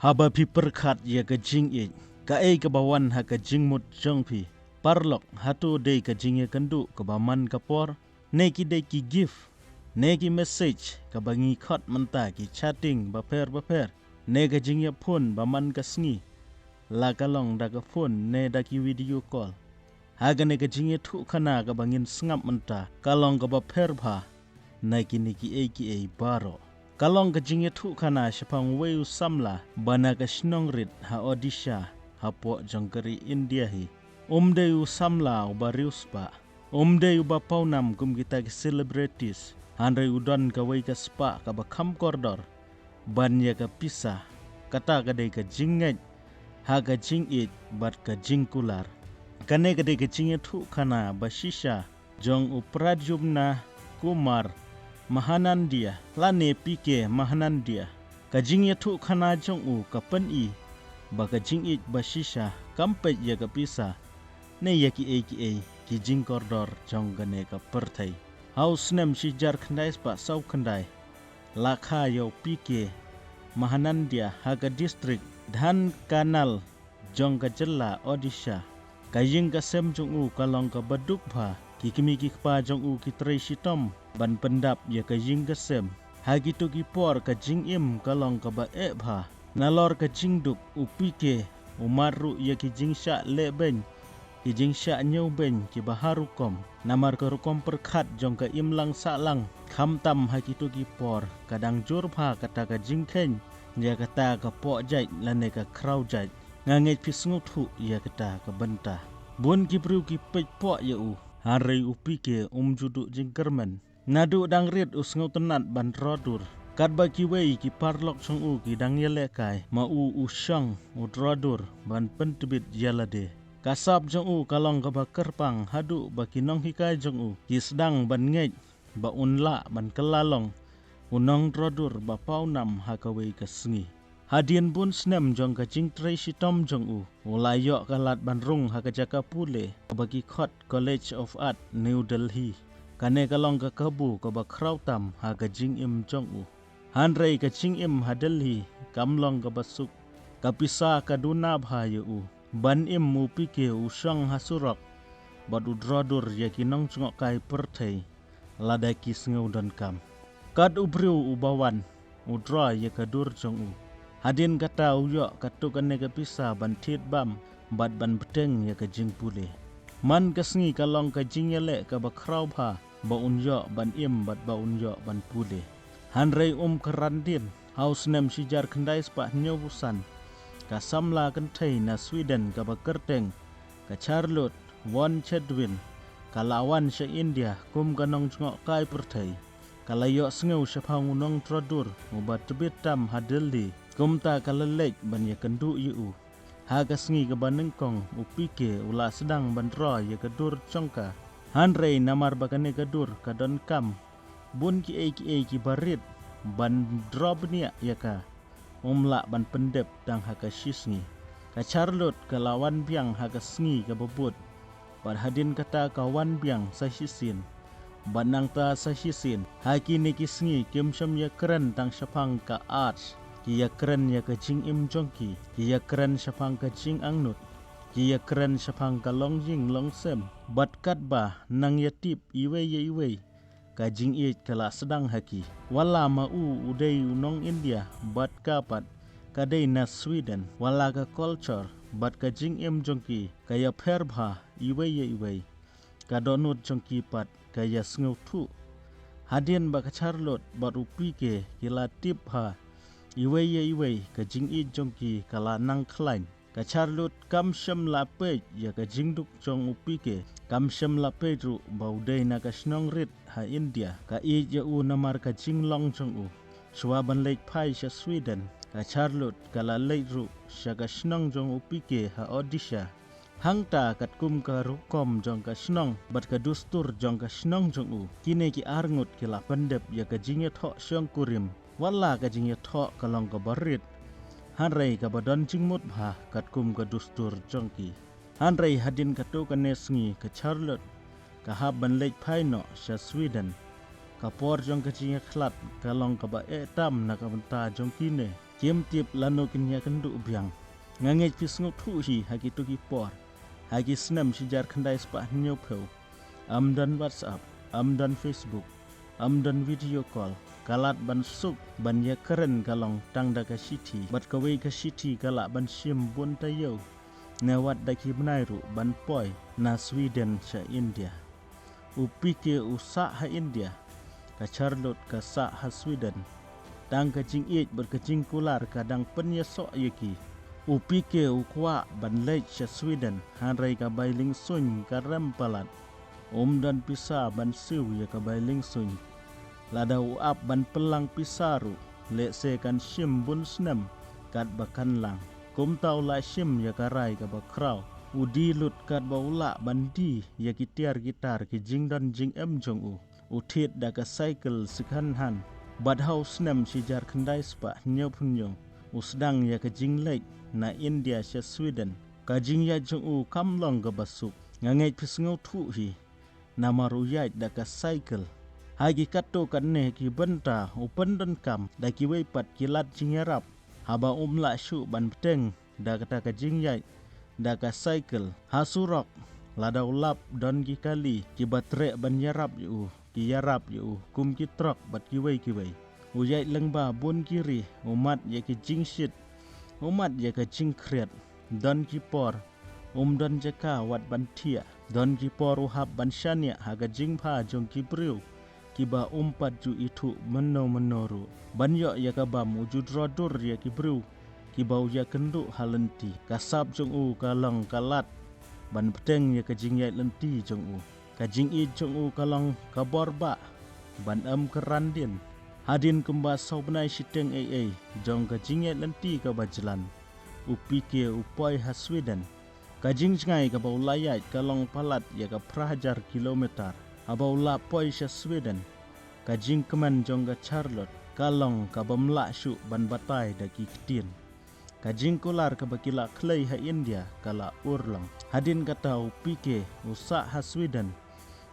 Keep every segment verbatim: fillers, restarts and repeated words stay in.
Haba phi pyrkhat ïa ka jingïeit, kaei kaba wan ha ka jingmut jong phi? Paralok, hato dei ka jingïakynduh kaba man ka por, ne ki dei ki gift, ne ki message kaba ngi khot mynta, ki chatting bapher bapher, ne ka jingïaphone ba man ka sngi, la ka long da ka phone ne da ki video call? Ha kane ka jingïathuhkhana kaba ngin sngap mynta, ka long kaba pher bha na kine kiei kiei baroh. Ka long ka jingïathuhkhana shaphang uwei u samla ba na ka shnong rit ha Odisha, hapoh jong ka ri India hi. Um dei u samla uba riewspah, um dei uba pawnam kum kita ki celebrities, hynrei u don kawei ka spah kaba kham kordor ban ïa ka pisa. Kata ka dei ka jingngeit ha ka jingïeit bad ka jingkular. Kane ka dei ka jingïathuhkhana ba shisha jong u Pradyumna Kumar Mahanandia, lane P K Mahanandia. Ka jingïathuhkhana jong u ka pyni ba ka jingïeit ba shisha kam peit ïa ka pisa ne ïa kiei kiei ki jingkordor jong kane ka pyrthei. Ha u snem shi hajar khyndai spah saw khyndai, la kha ïa u P K Mahanandia ha ka district Dhankanal jong ka jylla Odisha. Ka ïing ka sem jong u ka long kaba duk bha, ki kmie ki kpa jong u ki trei shitom ban pyndap ïa ka ïing ka sem. Ha kito ki por ka jingim ka long kaba eh bha. Nalor ka jingduk, u P K u mad ruh ïa ki jingshah leh beiñ, ki jingshah ñiew beiñ kiba ha rukom. Namar ka rukom pyrkhat jong ka imlang sahlang, khamtam ha kito ki por, ka dang jur bha kata ka jingkheiñ ïa kata ka pohjait lane ka khraw jait. Nga ngeit phi sngewthuh ïa kata ka bynta. Bun ki briew ki peit poh ïa u, hynrei u P K um ju duh jingkyrmen. Naduh dang rit u sngewtynnat ban dro dur. Katba kiwei ki paralok jong u ki dang ïalehkai, ma u u shong u dro dur ban pyntbit ïa lade. Ka sap jong u ka long kaba kyrpang haduh ba ki nonghikai jong u ki sdang ban ngeit ba un lah ban kylla long u nongdro dur ba pawnam ha kawei ka sngi. Hadien bun snem jong ka jingtrei shitom jong u, u la ïoh ka lad ban rung ha ka jaka pule kaba ki khot College of Art, New Delhi. Kane ka long ka kabu kaba khraw tam ha ka jingim jong u. Hynrei ka jingim ha Delhi kam long kaba suk. Ka pisa ka duna bha ïa u. Ban im u P K u shong ha surok bad u dro dur ïa ki nongjngohkai pyrthei lada ki sngewdonkam. Kat u briew uba wan, u dro ïa ka dur jong u. Hadien kata u ïoh katto katne ka pisa ban thied bam bad ban bteng ïa ka jingpule. Man ka sngi ka long ka jingïaleh kaba khraw bha ba un ïoh ban im bad ba un ïoh ban pule. Hynrei um kyrandien, ha u snem shi hajar khyndai spah hynñiewphew san, ka samla kynthei na Sweden kaba kyrteng ka Charlotte von Chatwin ka la wan sha India kum ka nongjngohkai pyrthei. Ka la ïohsngew shaphang u nongdro dur uba tbit tam ha Delhi, kumta ka la leit ban ïakynduh ïa u. Ha ka sngi kaba nyngkong u P K u la sdang ban dro ïa ka dur jong ka. Hynrei namar ba kane ka dur ka donkam bun kiei kiei kiba rit ban dro bniah ïa ka, um lah ban pyndep tang ha ka shi sngi. Ka Charlotte ka la wan biang ha ka sngi kaba bud, bad hadien kata ka wan biang sa shisien. Bad nangta sa shisien, ha kine ki sngi kim shym ïakren tang shaphang ka art, ki ïakren ïa ka jingim jong ki, ki ïakren shaphang ka jingangnud, ki ïakren shaphang ka longïing longsem. Bad katba nang ïatip iwei ïa iwei, ka jingïeit ka la sdang ha ki. Wat la ma u u dei u nong India bad ka pat ka dei na Sweden, wat la ka culture bad ka jingim jong ki ka ïapher bha iwei ïa iwei, ka dohnud jong ki pat ka ïasngewthuh. Hadien ba ka Charlotte bad u P K ki la tip bha iwei ïa iwei, ka jingïeit jong ki ka la nang khlaiñ. Ka Charlotte kam shym la peit ïa ka jingduk jong u P K, kam shym la peit ruh ba u dei na ka shnong rit ha India. Ka ïeit ïa u namar ka jinglong jong u. Shuwa ban leit phai sha Sweden, ka Charlotte ka la leit ruh sha ka shnong jong u P K ha Odisha. Hangta katkum ka rukom jong ka shnong bad ka dustur jong ka shnong jong u, kine ki arngut ki la pyndep ïa ka jingïathoh shongkurim. Wat la ka jingïathoh ka long kaba rit, hynrei kaba don jingmut bha katkum ka dustur jong ki. Hynrei hadien katto katne sngi ka Charlotte ka hap ban leit phai noh sha Sweden. Ka por jong ka jingïakhlad ka long kaba eh tam na ka bynta jong kine. Kim tip lano kin ïakynduh biang. Nga ngeit phi sngewthuh hi ha kito ki por, ha ki snem shi hajar khyndai spah hynñiewphew, ym don WhatsApp, ym don Facebook, ym don video call. Ka lad ban suk ban ïakren ka long tang da ka shithi, bad kawei ka shithi ka lah ban shim bun taïew ne wat da ki bnai ruh ban poi na Sweden sha India. U P K u sah ha India, ka Charlotte ka sah ha Sweden. Tang ka jingïeit bad ka jingkular ka dang pynïasoh ïa ki. U P K u kwah ban leit sha Sweden, hynrei ka bai liengsuiñ ka rem palat. Um don pisa ban siew ïa ka bai liengsuiñ. Lada u ap ban pynlang pisa ruh, lehse kan shim bun snem katba kan lang. Kumta u la shim ïa ka rai kaba khraw. U die lut katba u lah ban die ïa ki tiar ki tar ki jingdon jingem jong u. U thied da ka cycle second hand. Bad ha u snem shi hajar khyndai spah hynñiewphew hynñiew, u sdang ïa ka jingleit na India sha Sweden. Ka jingïaid jong u kam long kaba suk. Nga ngeit phi sngewthuh hi. Namar u ïaid da ka cycle. Ha ki katto katne ki bynta u pyndonkam da kiwei pat ki lad jingïarap. Haba um lah shuh ban bteng da kata ka jingïaid da ka cycle ha surok, lada u lap don ki kali kiba treh ban ïarap ïa u, ki ïarap ïa u kum ki trok bad kiwei kiwei. U ïaid lyngba bun ki ri, u mad ïa ki jingshit, u mad ïa ka jingkhriat. Don ki por um don jaka wat ban thiah. Don ki por u hap ban shaniah ha ka jingbha jong ki briew kiba um pat ju ithuh mynno mynno ruh. Ban ïoh ïa ka bam u ju dro dur ïa ki briew kiba u ïakynduh ha lynti. Ka sap jong u ka long ka lad ban bteng ïa ka jingïaid lynti jong u. Ka jingïeit jong u ka long ka bor bah ban ym kyrandien. Hadien kumba saw bnai shiteng ei ei jong ka jingïaid lynti kaba jlan, u P K u poi ha Sweden. Ka jingjngai kaba u la ïaid ka long palat ïa ka phra hajar kilometer. Haba u la poi sha Sweden, ka jingkmen jong ka Charlotte ka long kaba ym lah shuh ban batai da ki ktien. Ka jingkular kaba ki la khlei ha India ka la urlong. Hadien kata u P K u sah ha Sweden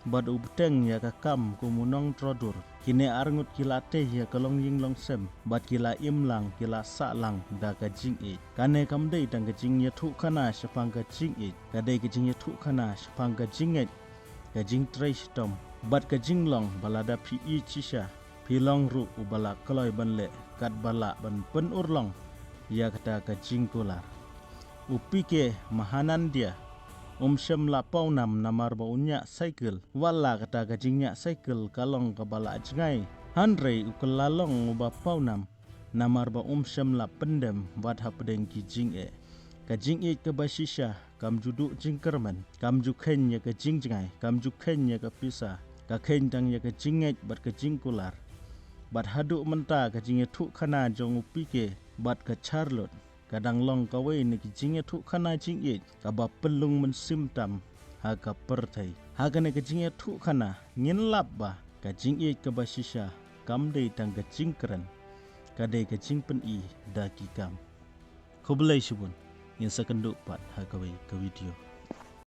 bad u bteng ïa ka kam kum u nongdro dur. Kine arngut ki la tei ïa ka longïing longsem bad ki la im lang, ki la sah lang da ka jingïeit. Kane kam dei tang ka jingïathuhkhana shaphang ka jingïeit, ka dei ka jingïathuhkhana shaphang ka jingngeit, ka jingtrei shitom bad ka jinglong ba lada phi ïeit shisha, phi long ruh uba la kloi ban leh katba lah ban pynurlong ïa kata ka jingkular. U P K Mahanandia um shym la pawnam namar ba u ñiah cycle. Wat la kata ka jingñiah cycle ka long kaba la jngai, hynrei u kylla long uba pawnam namar ba um shym la pyndem wat hapdeng ki jingeh. Ka jingïeit kaba shisha kam ju duh jingkyrmen, kam ju kheiñ ïa ka jingjngai, kam ju kheiñ ïa ka pisa, ka kheiñ tang ïa ka jingngeit bad ka jingkular. Bad haduh mynta ka jingïathuhkhana jong u P K bad ka Charlotte ka dang long kawei na ki jingïathuhkhana jingïeit kaba pynlong mynsiem tam ha ka pyrthei. Ha kane ka jingïathuhkhana ngin lap ba ka jingïeit kaba shisha kam dei tang ka jingkren, ka dei ka jingpyni da ki kam. Khublei shibun, ngin sa kynduh pat ha kawei ka video.